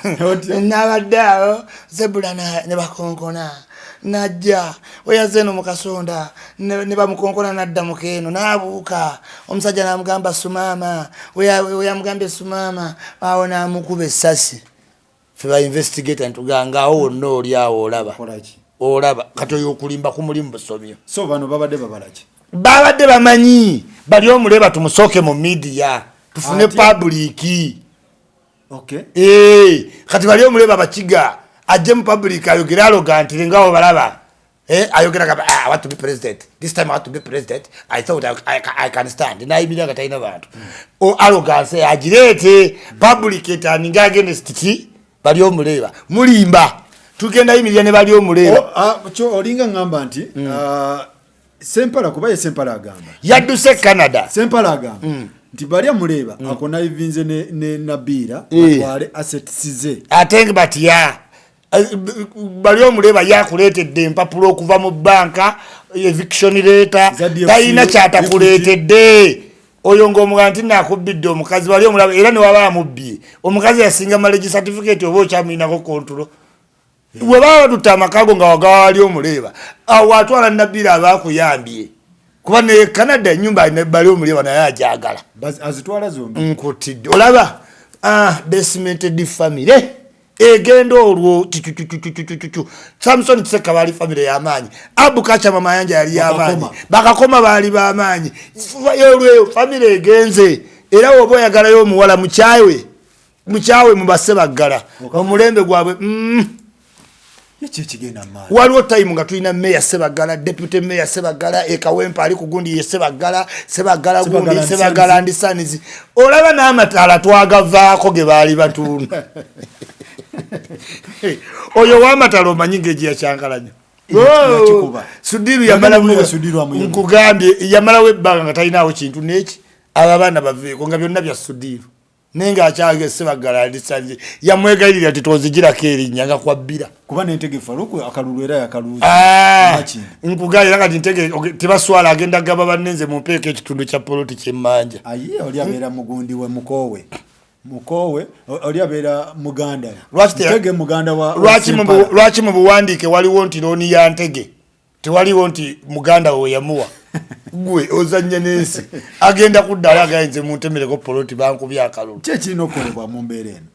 Otyo. Nabadde awo zebula ne bakonkona najja weyaze eno mukasonda ne bamukonkona nadda mukeeno n'abuuka omusajja n'amugamba sumaama, weyamugambye sumaama awo n'amukuba essasi. Fe ba investigator ntuganga awo wonna oli awo olaba. Kola ki? Olaba kati oyo okulimba kumulimu busomyo. So bano babadde babala ki? Babadde bamanyi bali omuleba tumusooke mu media tufune Ate- public. Kati bali omuleba bakiga ajje mu public ayogere arrogantly nga balaba. Ayogera gamba, I want to be president. This time I want to be president. I thought I can stand. Nayimirira nga talina bantu. O arrogance agireete public etaninga against ki bali omuleeba. Mulimba. Tugenda yimirira ne bali omuleeba. Kyo olinga ngamba nti, Sempala, kuba ye Sempala agamba. Yadduse Canada. Sempala agamba nti bali amuleeba akonnivinze ne Nabiira batwale assets ze. Ate nga batya bali omuleeba yakuleetedde empapula okuva mu banka, eviction letter, Za DFC, talina kyatakuleetedde. Oyo ng'omugamba nti nakubbidde omukazi bali omulaba, era ne waba amubbye omukazi yasinga marriage certificate oba okyamulinako control. Bwe baba batutta amakago nga wagawa wali omuleeba awo atwala Nabiira aba akuyambye, kuba ne Canada ennyumba bali omuleeba naye ajagala. Azitwala zombi. Nkutidde olaba, decimated family egenda olwo cucucucucucucu. Samson Kiseka baali family y'amaanyi, Abu Kachama Mayanja yali y'amaanyi, Bakakoma. Bakakoma baali b'amaanyi. Olweyo family egenze, era woba oyagalayo omuwala mukyawe, mukyawe mubase baggala omulembe gwabwe. Ki ekigenda mu maaso? Waliwo time nga tulina meya Sebagala, deputy meya Sebagala, ekawempa ali ku gundi ye Sebagala, Sebagala gundi, Sebagala and Sebagala and Sons. Olaba n'amataala twagavaako ge baali batunda. Oyo w'amataala omanyi ng'egi yakyankalanya. Yakikuba. Sudiru Yagenda yamalawo kulaba Sudiru amuyamba. Nkugambye yamalawo ebbanga nga talinaawo kintu n'eki. Abo abaana baveeko nga byonna bya Sudiru. Naye ng'akyage Sebaggala ndisanze yamwegayirira nti tonzigirako erinnya nga kwabbira. Kuba nentege Faruku akalulu era yakaluuza. Ah, nkugambye era kati ntege tebaswala agenda gaba banne nze mumpeeko ekitundu kya poloti kyemmanja. Aye oli abeera mugundi we mukoowe. Mukoowe oli abeera muganda. Ntege muganda wa lwaki mu buwandiike waliwo nti looni ya Ntege? Tewaliwo nti muganda we yamuwa. Gwe ozannya n'ensi. Agenda kudda ali agaye nze muntemereko poloti bankubye akalulu. Ki ekirina okukolebwa mu mbeera eno?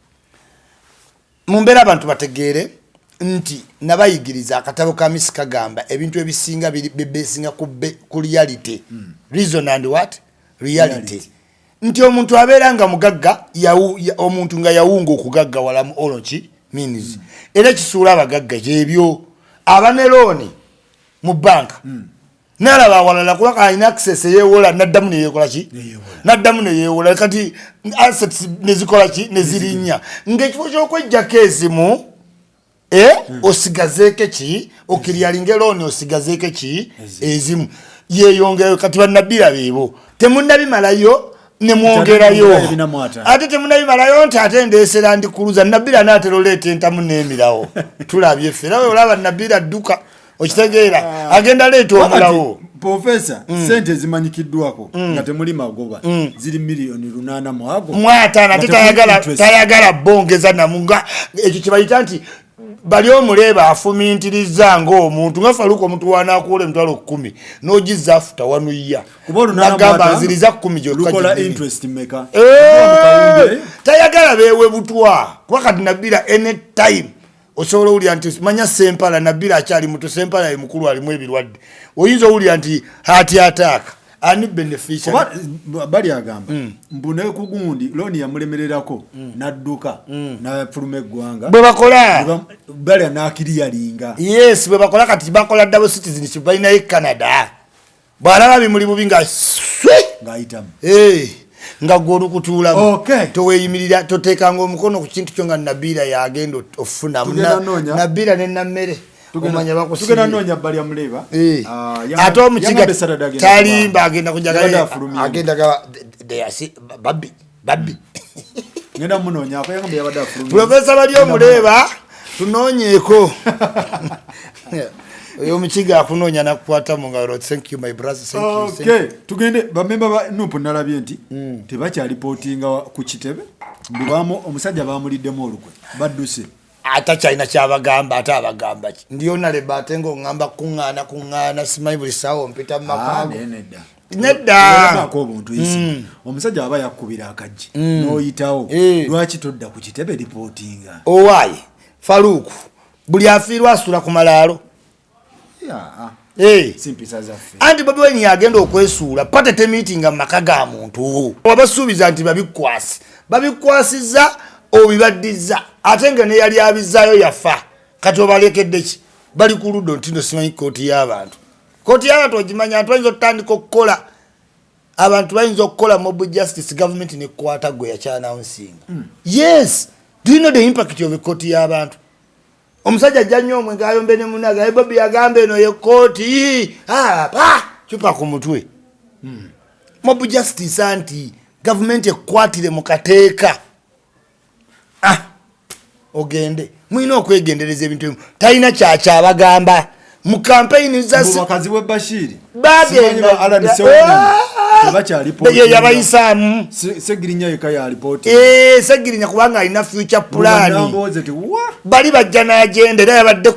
Mu mbeera abantu bategeere nti nabayigiriza akatabo ka misi kagamba ebintu ebisinga bibesinga ku reality. Reason and what? Reality. Nti omuntu abeera nga mugagga, omuntu nga yawunga okugaggawala mu all ki means. Era ekisuula abagagga gyebyo. Aba ne looni mu banka. N'alaba awalala kuba alina access eyeewola n'addamu ne yeekola ki? N'addamu ne yeewola. Kati assets ne zikola ki? Ne zirinnya. Ng'ekifo ky'okweggyako ezimu, osigazeeko ki? Okiryalinga looni osigazeeko ki? Ezimu. Yeeyongerayo kati bannabira beebo. Temunnabimalayo ne mwongerayo. Ate temunnabimalayo nti ate ndeesera ndi kuluza. Nabira n'atera oleeta entamu n'emirawo. Tulabye ffe. Era olaba Nabira dduka. Okitegeera? Agenda leeta omulawo. Professor, sente ezimanyikiddwako nga temuli magoba ziri miliyoni lunaana mu ago. Mu ataano, ate tayagala bongeza namu nga ekyo kye bayita nti bali omuleeba afumintiriza ng'omuntu nga Faruku omuntu w'anaakuwola emitwalo 10 n'ogizza afuta wanuya. Kuba olunaana Nagamba mu ataano nziriza 10 gyokka lukola gyennyini. interest mmeka? Kuba mu kawumbi? Tayagala beewe butwa. Kuba kati Nabira anytime osobola owulira nti manya Sempala, Nabira akyali muto, Sempala ye mukulu alimu ebirwadde. Oyinza owulira nti heart attack. Ani beneficiary? Kuba bali agamba mbu ne ku gundi looni yamulemererako n'adduka n'afuluma eggwanga. Bwe bakola. Bali n'akiriyalinga. Yes, bwe bakola kati bakola double citizenship balinayo e Canada. Bw'alaba bimuli bubi nga swi! Ng'ayitamu. Nga gwe olukutuulamu. Toweeyimirira, toteekanga omukono ku kintu kyo nga Nabira y'agenda ofunamu. Tugenda noonya. Nabira ne Nammere. Omanya bakusiibye. Tugenda noonya Balya Muleba. Ate omukiga Yangambye Saturday agenda talimba, kubanga. agenda kujja Yabadde afulumye. agenda gaba, they are babbi, babbi. Ngenda munoonyaako, yangambye yabadde afulumye. Professor Balya Muleba, tunoonyeeko. Oyo omukiga akunoonya n'akukwata mu ngalo. Thank you my brother, thank you, thank Okay, you. tugende bamemba ba NUP nalabye nti tebakyalipootinga ku kitebe. Mbu omusajja bamuliddemu olukwe, badduse. Ate kyalina kyabagamba, ate abagamba ki? Ndi onaleba ate ng'oŋŋamba kuŋŋaana, kuŋŋaana, simanyi buli ssaawa ompita mu maka go. Nedda. Nedda. Olabako obuntu isi. Omusajja aba yakubira akaggi, n'oyitawo. Lwaki todda ku kitebe lipootinga? Owaaye, Faruku, buli afiirwa asula ku malaalo. Si mpisa zaffe. Anti Bobi Wine yagenda okwesuula, pate temiitinga mu maka ga muntu. Wabasuubiza nti babikwasi. Babikwasizza, obibaddizza. Ate nga ne yali abizzaayo yafa. Kati obalekedde ki? Bali ku ludda nti no simanyi kkooti y'abantu. Kkooti y'abantu ogimanya, abantu bayinza okutandika okukola. Abantu bayinza okukola mob justice, government nekwata gwe yakyanawunsinga. Yes. Do you know the impact of kkooti y'abantu? Omusajja ajja nnyo omwenge ayombe ne munne agaye Bobi yagamba eno ye kkooti. Pa! Cupa ku mutwe. Mob justice anti government ekwatire mu kateeka. Ogende. Mulina okwegendereza ebintu ebimu. Talina kyakyabagamba. Mu campaign za Mbu bakazi bwe Bashir. Bagenda. Simanyi ba Alan Sewanyana. Tebakyali Ye yabayisaamu. Segirinya yekka ya lipooti. Segirinya kubanga alina future plan. Nambooze ti, wa? Bali bajja n'agenda era yabadde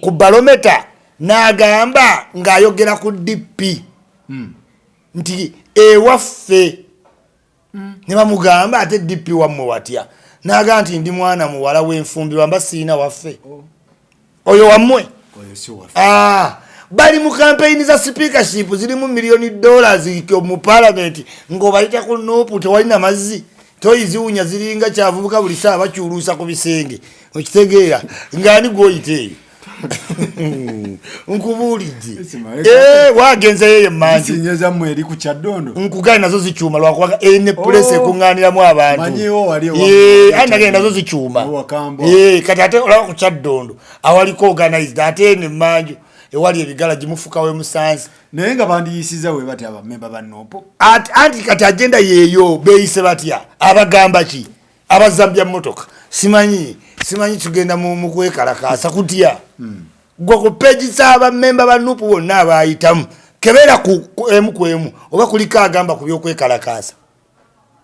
ku barometer n'agamba ng'ayogera ku DP. Nti ewaffe. Ne bamugamba ate DP wammwe watya? N'agamba nti ndi mwana muwala w'enfumbirwa mba sirina waffe. Oyo wammwe? Oyo si waffe. Bali mu campaign za speakership zirimu million dollars mu parliament ng'obayita ku NUP tewalina mazzi. Toyi ziwunya ziringa kyavubuka buli ssaawa bakyuluusa ku bisenge. Okitegeera? Ng'ani gw'oyita eyo? Nkubuulidde. Ismail, Wagenzeyo eyo emmanju. Zisinye zammwe eri ku Kyaddondo. Nkugaye nazo zikyuma lwakuba ene pulesi Oh, ekuŋŋaaniramu abantu. Manyiwo wali ewa Aye nagenda nazo zikyuma. Ewa Kambwa. Kati ate olaba ku Kyaddondo awaliko organized ate eno emmanju. Ewali ebigala gimufuka we musanze. Naye nga bandiyisiza we batya abamemba ba NUP? Anti kati agenda yeeyo, beeyise batya? Abagamba ki? Abazambya motoka, simanyi simanyi tugenda mu kwekalakaasa kutya. Gwe ku page z'abamemba ba NUP bonna abayitamu, kebeera ku emu ku emu oba kuliko agamba ku byokwekalakaasa.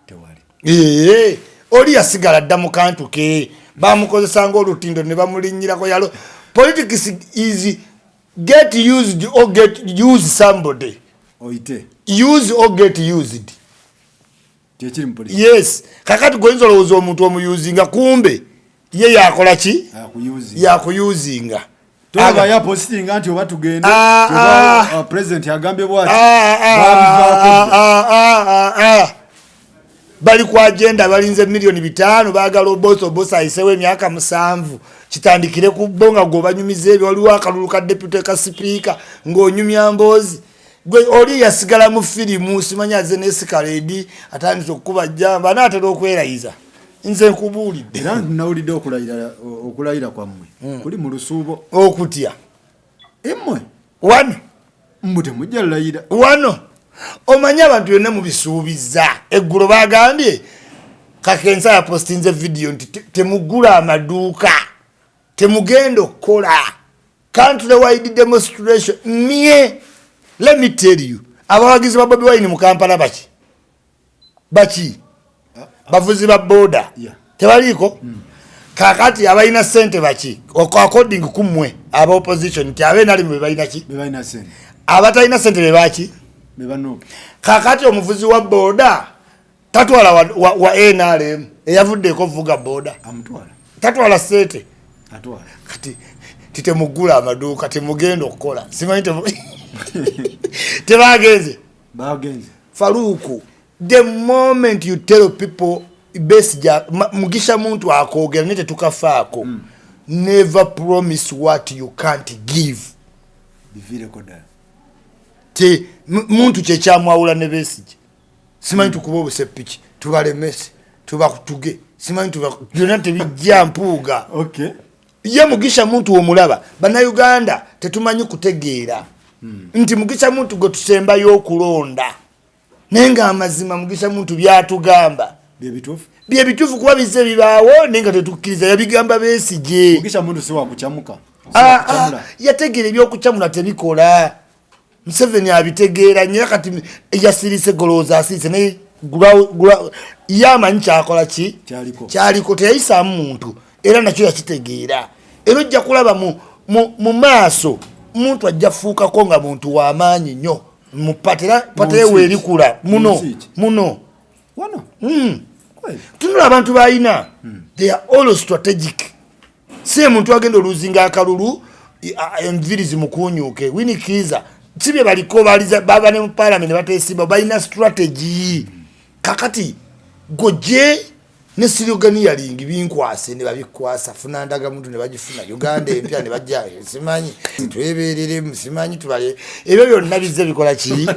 Tewali. Ee, oli yasigala dda mu kantu ke bamukozesa ngaolutindo ne bamulinnyirako. Yalo politics is get used or get use somebody. Oyite. Use or get used. Kyekiri mu politics. Yes, kakati goyinza olowooza omuntu omuyuzinga, kumbe ye yakola ki? Akuyuzi. Yakuyuzinga. Tolaba yapositinga nti oba tugende, Ah, oba, ah. president agambye bwati. Ah, ah, Babivaako. ah, ah, ah, ah. Bali ku agenda, balinze 5 million, baagala Oboth. Oboth ayisewo emyaka 7, kitandikire ku bo nga gwobanyumiza ebyo. Waliwo akalulu ka deputy ka sipiika ng'onyumya mboozi. Gwe oli yasigala mu firimu, simanyi aze ne Escalade, atandise okukuba jamba, anaatera okwerayiza. Nze nkubuulidde. Era nawulidde okulayira kwammwe kuli mu lusuubo. Okutya. Emmwe. Wano. Mbu temujja layira. Wano omanyi abantu byonna mubisuubiza. Eggulo bagambye Kakensa yapostinze vidiyo nti temugula amaduuka, temugenda okukola country wide demonstration. Mye let me tell you, abawagizi ba Bobi Wine mu Kampala baki baki bavuzi ba boda. Tebaliiko. Kakati abalina sente baki? According kummwe aba opposition nti abenalimu bebalina ki? Bebalina sente. Abatalina sente bebaki? Bebanuupu. Kakati omuvuzi wa boda tatwala wa NRM eyavuddeko vuga boda? Amutwala. Tatwala sente? Atwala. Kati titemugula amaduuka, temugenda okukola, simanyi tebagenze. Bagenze. Faruku, the moment you tell people Besigye, Mugisha Muntu akwogera naye tetukafaako. Never promise what you can't give. Biviireko ddala. Te muntu kyekyamwawula ne Besigye. Simanyi tukuba obusepiki, tubalemese, tubakutuge, simanyi byonna tebijja mpuuga. Ye Mugisha Muntu omulaba, Bannayuganda tetumanyi kutegeera nti Mugisha Muntu gwe tusembayo okulonda, naye ngaamazima Mugisha Muntu byatugamba byebituufu. Byebituufu, kuba bize bibaawo naye nga tetukkiriza. Yabigamba Besigye. Mugisha Muntu si wakukyamuka. Ah, ah, yategeera ebyokukyamula tebikola. Museveni abitegeera nyo. Era kati yasirise, golowooza asirise, naye ye amanyi kyakola ki. Kyaliko. Kyaliko teyayisaamu muntu, era nakyo yakitegeera. Era ojja kulaba mu maaso muntu ajja fuukako nga muntu w'amaanyi nnyo mu party, era party ye nsi ki? weerikula muno. Mu nsi ki? Muno. Wano. Kweli. Tunula abantu balina, they are all strategic. Si muntu agenda oluzinga akalulu enviri zimukunyuke. Winikiza si bye baliko, baba ne mu parliament batesimba, balina strategy. Kakati goje ne sloganeering, binkwase ne babikwasa, funa ndagamuntu ne bagifuna, Uganda empya ne bajja, simanyi twebereremu, simanyi tubale, ebyo byonna bizze bikola ki?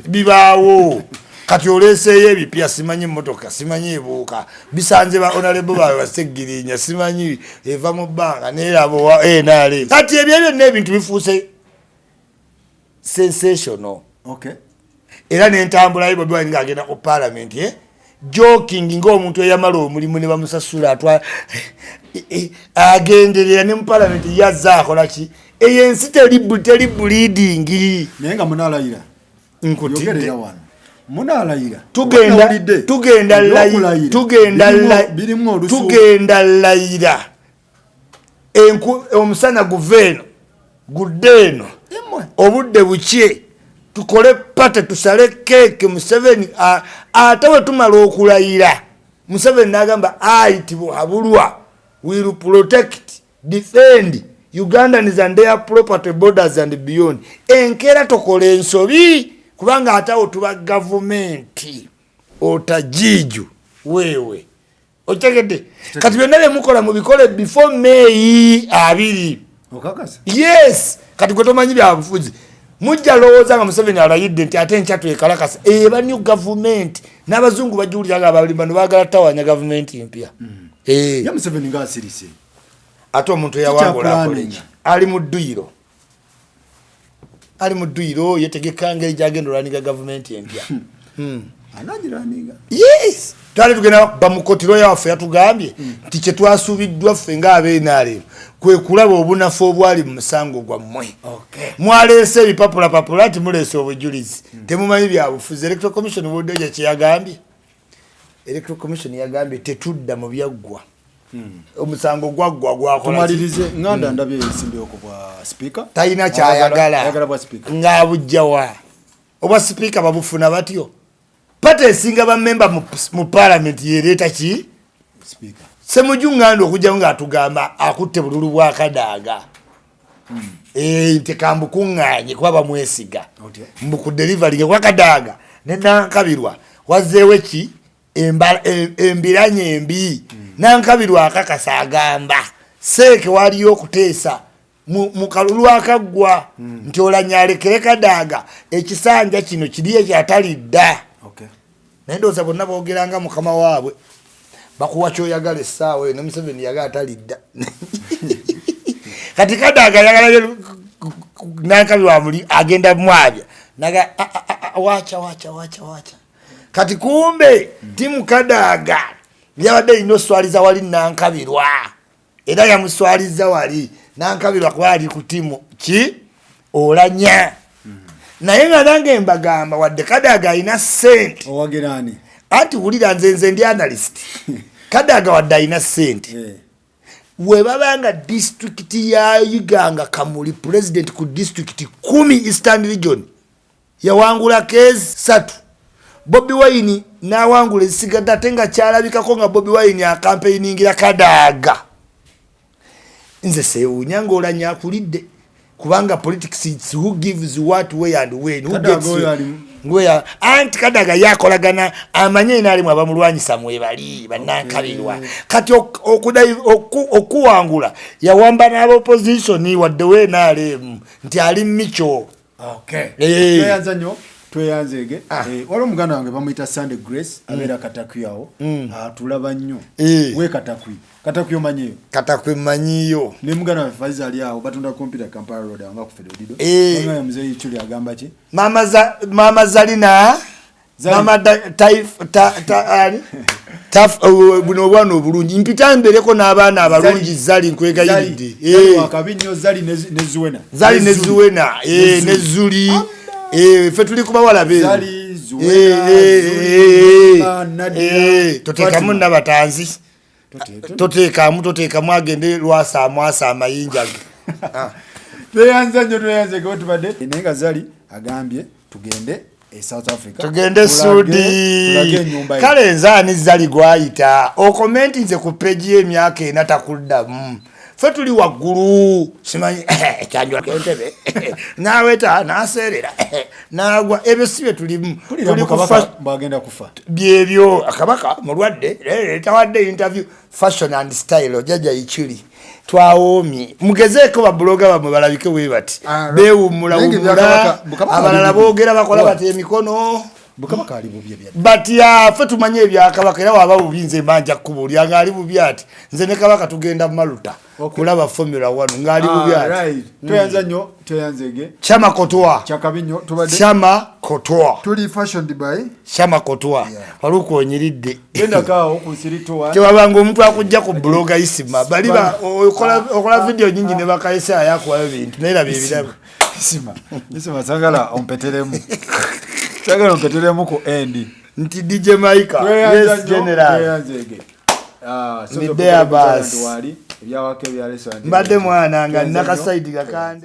Bibaawo. Kati oleeseeyo ebipya, simanyi emmotoka, simanyi ebuuka, bisanze ba honorable baabwe basegirinya, simanyi eva mu bbanga neeraba owa NRM. Kati ebyo byonna ebintu bifuuse sensational. Era nentambula ye Bobi Wine ng'agenda ku parliament, eh? Joking ng'omuntu eyamala omulimu ne bamusasula, atwa agenderera ne mu parliament yazze akola ki? Eyo ensi teri bleeding. Naye nga munalayira? Nkutidde. Yogerera wano, munalayira? Tugenda. Nawulidde Tugenda ebyokulayira tugenda birimu olusuubo. Tugenda layira. Omusana guva eno gudde eno. Emmwe. Obudde bukye, tukole party, tusale keeke. Museveni ate bwe tumala okulayira, Museveni n'agamba I Tibuhaburwa will protect, defend Ugandans and their property, borders and beyond. Enkeera tokola ensobi, kubanga ate awo tuba gavumenti otajiiju weewe otegedde. Kati byonna byemukola mubikole before May 2. Okakasa? Yes, kati gwe tomanyi byabufuzi, mujja lowooza nga Museveni alayidde nti ate enkya twekalakasa. Eba new gavumenti n'abazungu bagiwulira nga abali bano baagala tawanya gavumenti mpya. Ye Museveni ngaasirise. Ate omuntu eyawangula akoleki? Ali mu dduyiro. Ali mu dduyiro, yetegeka ngeri gyagenda olwaninga gavumenti empya. Anagirwaninga? Yes, twali tugenda bamukotiro yawaffe, yatugambye nti kyetwasuubiddwa ffe ng'abe NRM kwe kulaba obunafu obwali mu musango gwammwe. Mwaleese ebipapulapapula nti muleese obujulizi, temumanyi byabufuzi. Electoral Commission buddeja kyeyagambye, Electoral Commission yagambye tetudda mu byaggwa, omusango gwaggwa, gwakola ki? Tumalirize, nganda ndabye esimbyewo ku bwa sipiika. Talina kyayagala. Ayagala bwa sipiika. Ng'abujjawa obwa sipiika? Babufuna batyo? Pate esinga bamemba mu palamenti yereeta ki? Sipiika. Semuju Nganda okujjamu ng'atugamba akutte bululu bwa Kadaaga. Eh, nti kambukuŋŋaanye kuba bamwesiga. Otya? Mbu ku delivering kuba Kadaaga ne Nankabirwa wazzeewo ki embiranye embi. Nankabirwa akakasa, agamba seeke waliyo okuteesa mu kalulu akaggwa nti Olanya alekere Kadaaga ekisanja kino kiri ekyatalidda. Naye ndowooza bonna boogeranga mukama waabwe, bakuwa kyoyagala essaawa eyo. Ne Museveni yagala talidda, kati Kadaaga yagalayo Nankabirwa muli agenda mwabya naga "Ah, ah, ah, ah, wacha wacha wacha wacha." Kati kumbe team Kadaaga yabadde erina oswaliza wali Nankabirwa, era yamuswaliza wali Nankabirwa kuba ali ku team ki Olanya. Naye nga nange mbagamba, wadde Kadaaga alina sente. Owagiraani? Anti wulira, nze ndi analyst. Kadaaga wadde alina sente, webabanga disitulikiti ya Iganga Kamuli, president ku disitulikiti 10 Eastern Region yawangula case 3, Bobi Wine n'awangula ezisigadde, ate nga kyalabikako nga Bobi Wine akampeiningira Kadaaga. Nze sewuunya ngaolanya akulidde, kubanga politics, it's who gives what, where and when, who Kadaga gets. Oyo ali- Ngweya anti Kadaga yakolagana amanye enaalimu abamulwanyisa mwebali bannankabirwa. Kati okuwangula yawamba n'abaopposition, wadde weNRM nti ali micho. Eh. Tweyanza nnyo, tweyanzeege. Ah. Eh, waliwo muganda wange bamuyita Sunday Grace, abeera Katakwi awo, atulaba nnyo. Eh. We Katakwi, Katakwi omanyiyo? Katakwi mmanyiyo. Ne muganda wange Faiza ali awo, batunda kompyuta Kampala Road awo nga ku Fedodido. Eh. Muganda muzeeyi Chuli agamba ki? Mama za mama Zalina. Zali. Mama ani? Buno obwana obulungi mpita mbereko n'abaana abalungi. Zali, nkwegayiridde. Zali Eh. wakabi nnyo, Zali ne Zuwena. Zali ne Zuli. Zuwena, eh, ne Zuli. Eh, ffe tuli ku bawala beeru. Zali, Zuwena, Eh, eh, Zuli, eh, Neema, Nadia, eh, toteekamu Fatima. nabatanzi, toteekamu, toteekamu, agende lwasa amwasa amayinja ge. Tweyanza nnyo, tweyanze ge tubadde naye nga Zali agambye tugende e South Africa. Tugende Tulage Sudi. ennyumba ye. Kale nze ani Zali gwayita okomenti nze ku peji y'emyaka 4 takuddamu. Ffe tuli waggulu, simanyi kyanjula kentebe naweta naseerera nagwa, ebyo si bye tulimu. Mpulira Tuli mbu ku kabaka bwagenda kufa. Byebyo, kabaka mulwadde, tawadde interview. Fashion and style, jajja Ichuli, twawoomye. Mugezeeko babuloga bamwe balabike bwe bati. Ah, Beewummula naye wummula. ng'ebyakabaka- Bukabaka Abalala ali bubi. boogera bakola bati emikono. Bukabaka ali bubi ebya. Batya, ffe tumanye ebyakabaka, era waba bubi nze mbanja kukubuulira ng'ali bubi ati. Nze ne kabaka tugenda Maluta kulaba Formula 1 ng'ali bubi ati. Right. Tweyanza nnyo, tweyanzege. Chama Kotwa. Kyakabi nnyo, tubadde Chama Kotwa. tuli fashion Dubai. Chama Kotwa. Yeah. Waliwo onyiridde. Gendakaawo ku 321. Tewabanga omuntu akujja ku buloga isima bali okola video nyingi ne bakayesa ayakuwayo bintu, naye laba ebirabo. Isima, Isima, sagala ompeteremu, sagala ompeteremu ku endi. Nti DJ Maika. Tweyanza Yes nnyo, general. tweyanzege. Ah, Midea bus. Wali ebyawaka ebya restaurant. Mbadde mwana nga Tweyanza nnyo. nakasaidi kakande.